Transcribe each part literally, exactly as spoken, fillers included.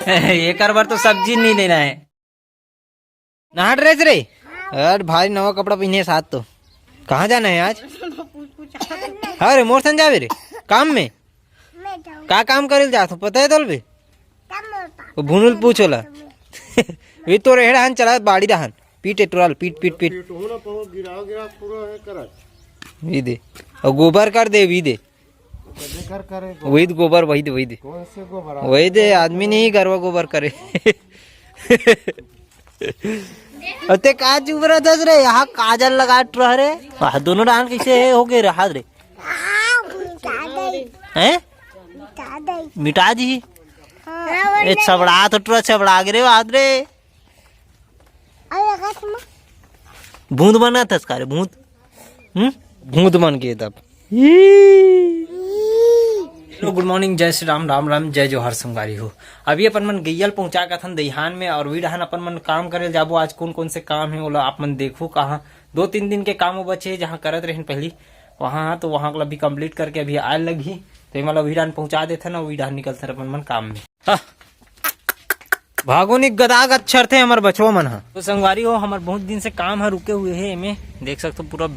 एकर बर तो सब्जी नहीं लेना है। नहात रहे रे? अरे भाई, नवा कपड़ा पहने साथ तो। कहाँ जाना है आज? हाँ रे, मोर संग जाबे रे, काम में। का काम करे जात हो, पता है तोल भी? वो भुनुल पूछ होला। वी तो रेहड़ा हन चला, बाड़ी रहन। पीटे टुराल, पीट, पीट, पीट। पीटहू ना पाओ, गिरा, गिरा पूरा है करत। वी दे। और गोबर कर दे, वी दे। कदे कर करे गोबर? वही दे गोबर, वही दे, वही दे। कौन से गोबर? वही दे, आदमी नहीं, गरवा गोबर करे। अते का चुप रहत हस रे? यहाँ काजल लगा रह रे। वाह, दोनों डांड कैसे है, हो गए रे हाथ रे? हाँ, मिटा दे। हैं? मिटा दे। मिटा दी। हाँ। ए, छबड़ा तो टुरा छबड़ा गे रे हाथ रे। अरे, अगर तुम भूत बनत हस का रे, भूत? हम्म? भूत बन के तब। हेलो, गुड मॉर्निंग, जय श्री राम, राम राम, जय जोहार संगवारी हो। अभी अपन मन गैयल पहुंचा के थन दईहान में, और वी डहन अपन मन काम करे ल जाबो। आज कौन कौन से काम है, ओला आप मन देखू। कहाँ दो तीन दिन के काम वो बचे, जहाँ करत रहन पहली, वहाँ, तो वहाँ ला भी कंप्लीट करके अभी आए लगही। तो एमा ला वी डहन पहुंचा देथन, और वी डहन निकलथन अपन मन काम में। हाँ। भागो नी, गदा गच्छर थे हमर बचवा मन ह। तो संगवारी हो, हमर बहुत दिन से काम ह रुके हुए हे। एमे देख सकथो, पूरा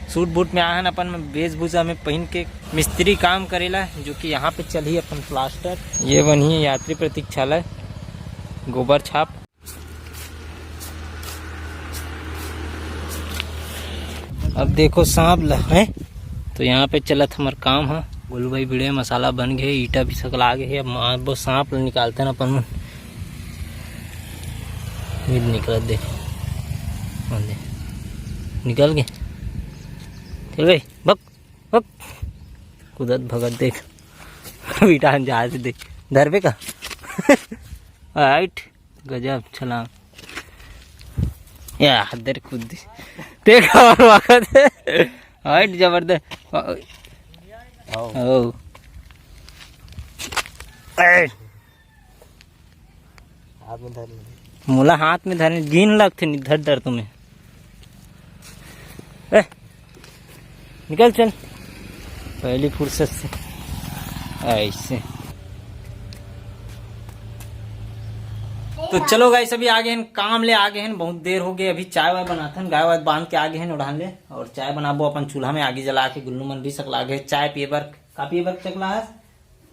सूट बूट में आहन, अपन वेशभूषा में पहन के मिस्त्री काम करेला, जो कि यहाँ पे चलही अपन प्लास्टर। ये बनी यात्री प्रतीक्षालय, गोबर छाप। अब देखो सांप ल है, तो यहाँ पे चलत हमर काम ह। गोलू भाई बिड़े मसाला बन गए, ईटा भी सकला गे हे। अब मारबो सांप ल, निकालते ना अपन मन। ये निकलत देख, हाँ दे, निकल गए। चल भाई, भग, भग, कूदत भगत देख। ईटा हम जहाज से देख, धरबे का? हाइट। गजब छलांग। या, देर कूद दी। देख और वक्त। हाइट जबरदस्त। आओ। ओ। ए। हाथ में धर ले। मोला हाथ में धरे, घिन लगथे, नहीं धर धर तुम्हें। ए, निकल चल पहली फुर्सत से। ऐसे। तो चलो गाइस, अभी आगे हन, काम ले आगे हन, बहुत देर हो गए। अभी चाय वाय बनाथन, गाय वाय बांध के आगे हन ओढ़ान ले, और चाय बनाबो अपन चूल्हा में, आगी जला के। गुल्लू मन भी सकला गे चाय पिए बर। का पिए बर सकला हस?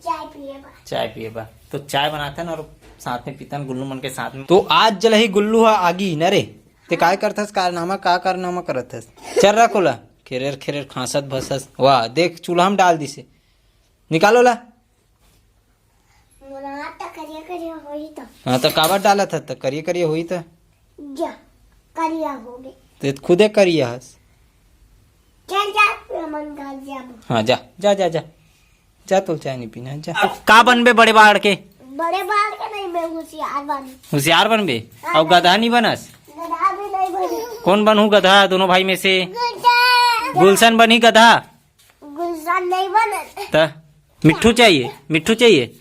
चाय पिए बर। चाय पिए बर। तो चाय बनाथन और साथ में पीतन गुल्लू मन के साथ में। तो आज जलही गुल्लू ह आगी न रे। ते काय करथस, कारनामा, का कारनामा करत हस? चल रख ओला। खेरेर खेरेर खांसत भसस। वाह, देख चूल्हा में डाल दिसे। निकाल ओला। मोला हाथ तक करिया करिया होई तो। हाँ, तो काबर डालत हस, तो करिया करिया होई तो। जा, करिया हो गए। ते खुदे करिया हस। चल जा, हमन घर जाबो। हाँ, जा, जा, जा, जा। जा, तोल चाय नहीं पीना है, जा। अब का बनबे बड़े बाढ़ के? बड़े बाढ़ के नहीं, मैं होशियार बन। होशियार बनबे? हाँ, और गधा नहीं बनस? गधा भी नहीं बने। कौन बनहू गधा दोनों भाई में से? गधा। गुलशन बनी गधा? गुलशन नहीं बने। त मिट्ठू चाहिए, मिट्ठू चाहिए।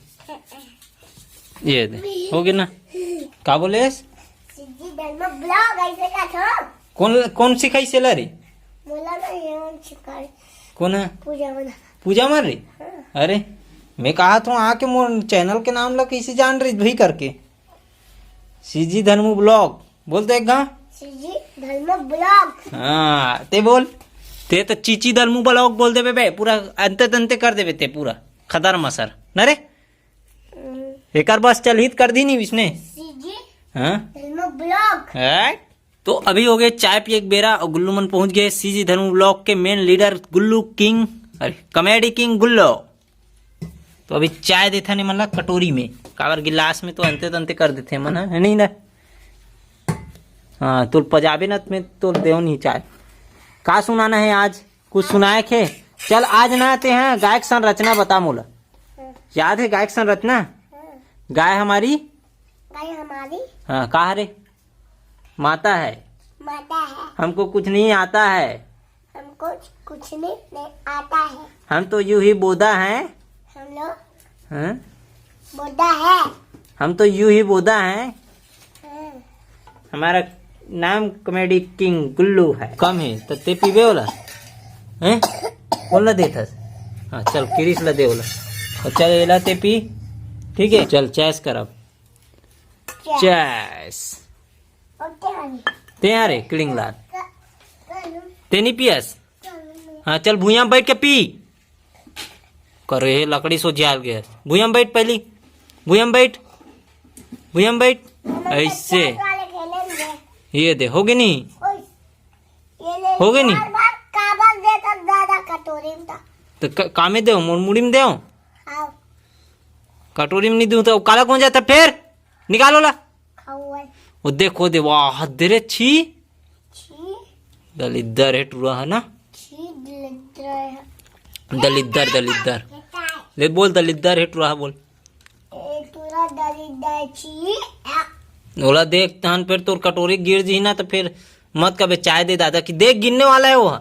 ये दे, हो गया ना? का बोले? सिद्धि धर्म ब्लॉग ऐसे का था? कौन, कौन सिखाई सेला रे? बोला ना, ये सिखाई। कौन है? पूजा बना। पूजा मन रे? हाँ। अरे, मैं कहा था आके मोर चैनल के नाम ला कैसे जान रही भाई करके? सीजी धर्मू ब्लॉग बोल दे एक घा। CG Dharmu blog. हाँ, ते बोल। ते तो चीची धर्मू ब्लॉग बोल देबे बे, पूरा अंते तंते कर देबे ते पूरा खदर मसर। न रे? हम्म। एकर बस चल हित कर दी नहीं इसने। सीजी हाँ? धर्मू ब्लॉग। है? तो अभी हो गए चाय पिए के बेरा और गुल्लू मन पहुंच गए सीजी धर्मू ब्लॉग के मेन लीडर गुल्लू किंग, अरे कॉमेडी किंग गुल्लो। तो अभी चाय देथन एमन ला कटोरी में, काबर गिलास में तो अंते तंते कर देथे एमन ह, है नहीं ना? हाँ, तो पजाबे ना, मैं तो देव नहीं चाय। का सुनाना है आज? कुछ सुनाए खे? चल आज ना ते हैं गायक संरचना बता मोला। याद है गायक संरचना? गाय हमारी? गाय हमारी? हाँ, का रे? माता है। माता है। हमको कुछ नहीं आता है। हमको कुछ नहीं, नहीं आता है। हम तो यूं ही बोदा हैं। हम लोग हाँ? बोदा है। हम तो यूं ही बोदा हैं। हाँ। हमारा नाम कॉमेडी किंग गुल्लू है। कम है तो ते पीबे वाला? हैं? कौन ला देथस? हाँ, चल किरिस ला दे वाला। और चल एला ते पी। ठीक है, चल चॉइस कर अब। चेस। ते रे किड़िंग लाल, ते नहीं पियस? हाँ, चल भुइयां बैठ के पी। करे हे लकड़ी सो जाल गया। भुइयां बैठ पहली, भुइयां बैठ, भुइयां बैठ। ऐसे। ये दे, हो गए नहीं? हो गए नहीं? काबर देता दादा कटोरी में? तो क-, कामे दे, मोर मुड़ी में दे। कटोरी में नहीं दूं तो काला कौन जाता फिर? निकालो ला। वो देखो दे, वाह, हद रे, छी। छी। दलिद्दर हे टुरा, है ना? छी, दलिद्दर हे। दलिद्दर, दलिद्दर। ले बोल, दलिद्दर हे टुरा, बोल। ए, टुरा दलिद्दर छी। ओला देख तहन फिर तोर कटोरी गिर जी ना, तो फिर मत कबे चाय दे दादा कि देख गिरने वाला है वो।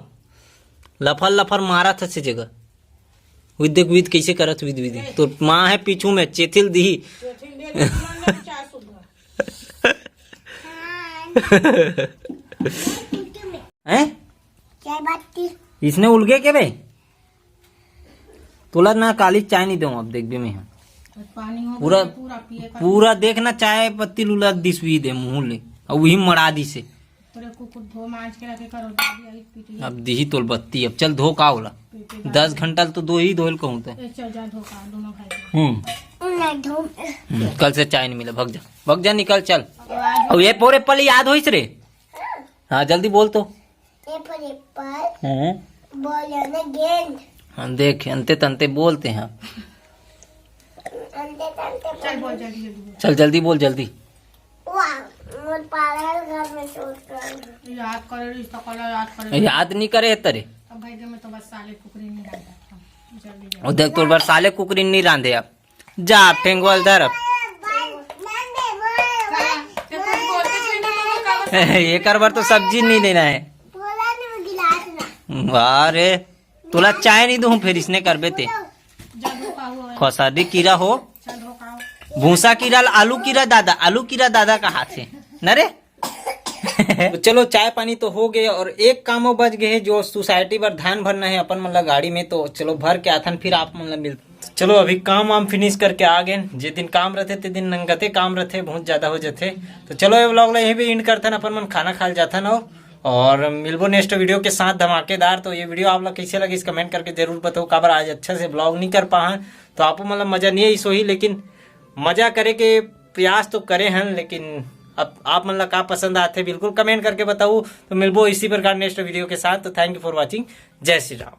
लफर लफर मारा था से जगह। विद देख विद कैसे करत विद विद। तोर माँ है पीछू में चेथिल दी। हैं? चाय बात की। इसने उलगे के बे? तोला ना काली चाय नहीं दूं, अब देख भी मैं। पूरा, पूरा देख ना, चाय पत्ती लुला दिस भी दे मुंह ले, और वही मड़ा दी से। तोरे कुकुर धो मांज के रखे करो, दादी आई पीटी। अब दिही तोल बत्ती, अब चल धो का होला। दस घंटा तो दो ही धोल कहूँ तो। ए, चल जा धो का, दोनों भाई। हम्म। हम्म, कल से चाय नहीं मिला, भग जा, भग जा, निकल चल। अब ये पूरे पल याद होइस रे। हाँ, जल्दी बोल तो। ए पर एप्पल। हम्म। बोल ना गेंद। हाँ, देख, अंते तंते बोलते हैं। अंते तंते चल बोल जल्दी, जल्दी बोल। चल जल्दी बोल, जल्दी। वाह, मोर पागल घर में सोच कर। याद करे, रिश्ता करे, याद करे। याद नहीं करे तरे। अब भाई घर में तो बस साले कुकरी नहीं रहता। जल्दी, जल्दी। और देख, तोर बर साले कुकरी नहीं रांधे अब। जा, फेंगवल धर अब। एकर बर तो सब्जी नहीं लेना है। वाह रे, तोला चाय नहीं दूं, फिर इसने करबे ते। खसादी कीरा हो, भूसा कीरा, आलू कीरा दादा, आलू कीरा दादा का हाथ है न रे। तो चलो, चाय पानी तो हो गए और एक काम और बच गए है, जो सोसाइटी बर धान भरना है अपन मन ला गाड़ी में। तो चलो, भर के आथन, फिर आप मन ला मिल। चलो, अभी काम वाम फिनिश करके आ गए। जे दिन काम रहते ते दिन नंगते काम रहते, बहुत ज्यादा हो जाते। तो चलो, ये व्लॉग ला यहीं पे एंड करथन, अपन मन खाना खाल जाथन और, और मिलबो नेक्स्ट वीडियो के साथ धमाकेदार। तो ये वीडियो आप लोग कैसे लगिस, कमेंट करके जरूर बताओ। काबर आज अच्छा से व्लॉग नहीं कर पाहन, तो आपो मतलब मजा नहीं आई सोही, लेकिन मजा करे के प्रयास तो करे हन, लेकिन अब आप मन ला का पसंद आथे, बिल्कुल कमेंट करके बताऊ। तो मिलबो इसी प्रकार नेक्स्ट वीडियो के साथ। तो thank you for watching, जय श्री राम।